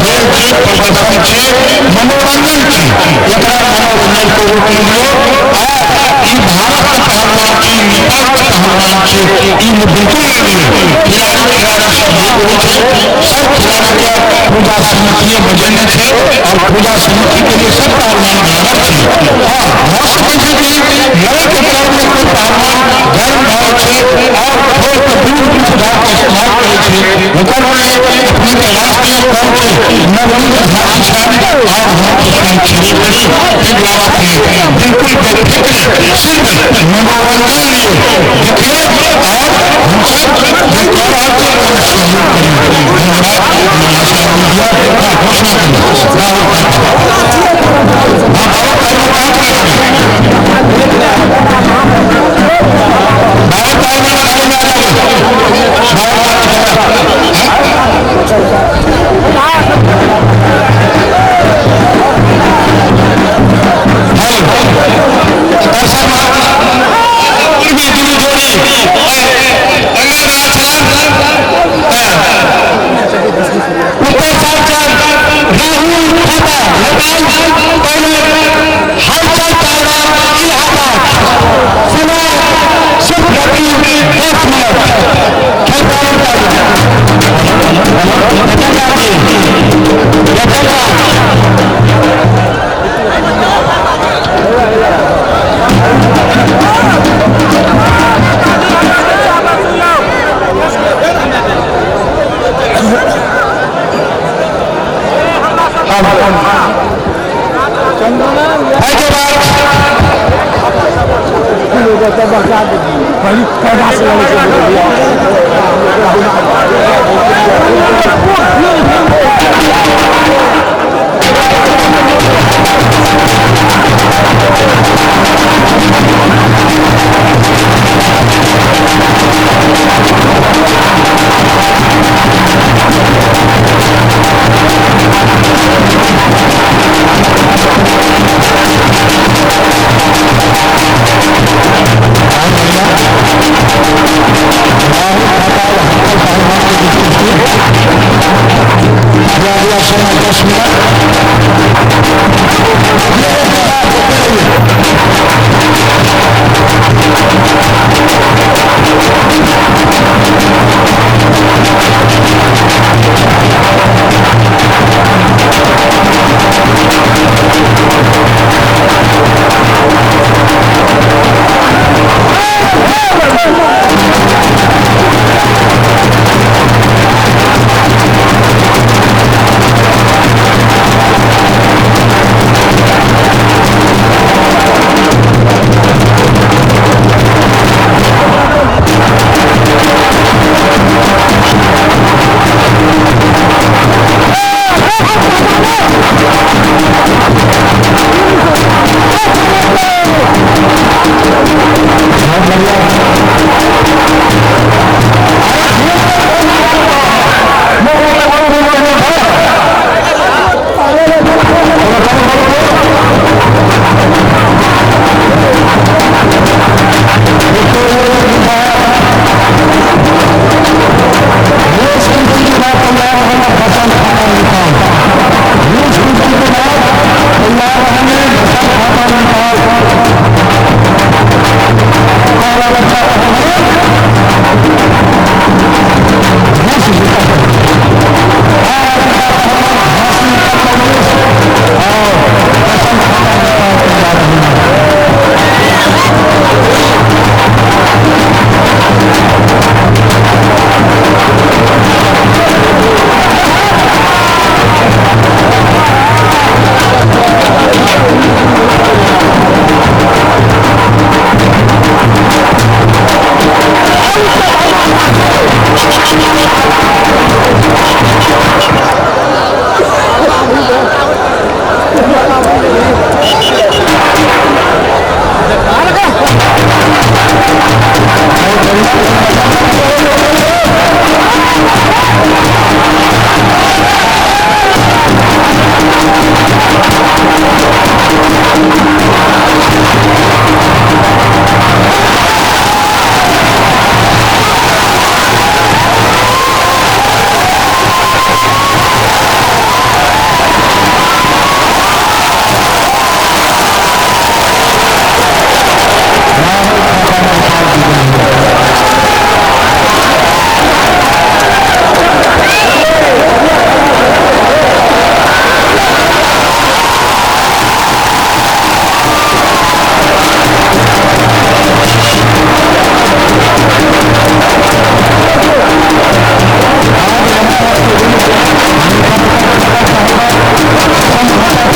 खेल छी, प्रदर्शन छी, मनोरंजन छी, एकरा मनोरंजन के रूप में लियौ। आ ई भारत के पहलवान छी, नेपाल के पहलवान छी, ई बिल्कुल नहीं लियौ। खिलाड़ी खिलाड़ी सब एक होइ छै, सब खिलाड़ी के पूजा समिति बजेने छै और पूजा समिति के लिए सब पहलवान बराबर छै। हाँ, भऽ सकै छै कि लड़े के क्रम में कोई पहलवान गर्म भऽ छै और खेल के दूर सुधार के इस्तेमाल करै छै, ओकर में अपने के राष्ट्रीय कोच नवनीत झा जी छथि और हम स्वयं छेबे करी। ताहि दुआरे अपने बिल्कुल बेफिक्र सिर्फ मनोरंजन लियौ, देखियौ और हमसब जे कऽ रहल छी ओहिमे सहयोग करियौ। धन्यवाद। आशा दिअ। हाँ, घोषणा करियौ। राहुल थापा। हाँ, बाबा पहलवान कहाँ खड़ा करी? बाबा पहलवान आगे में आ जाओ। बाबा राहुल थापा नेपाल पहलवान, हलचल पहलवान इलाहाबाद। समय सिर्फ 10 मिनट। खेल प्रारंभ। एहिके बाद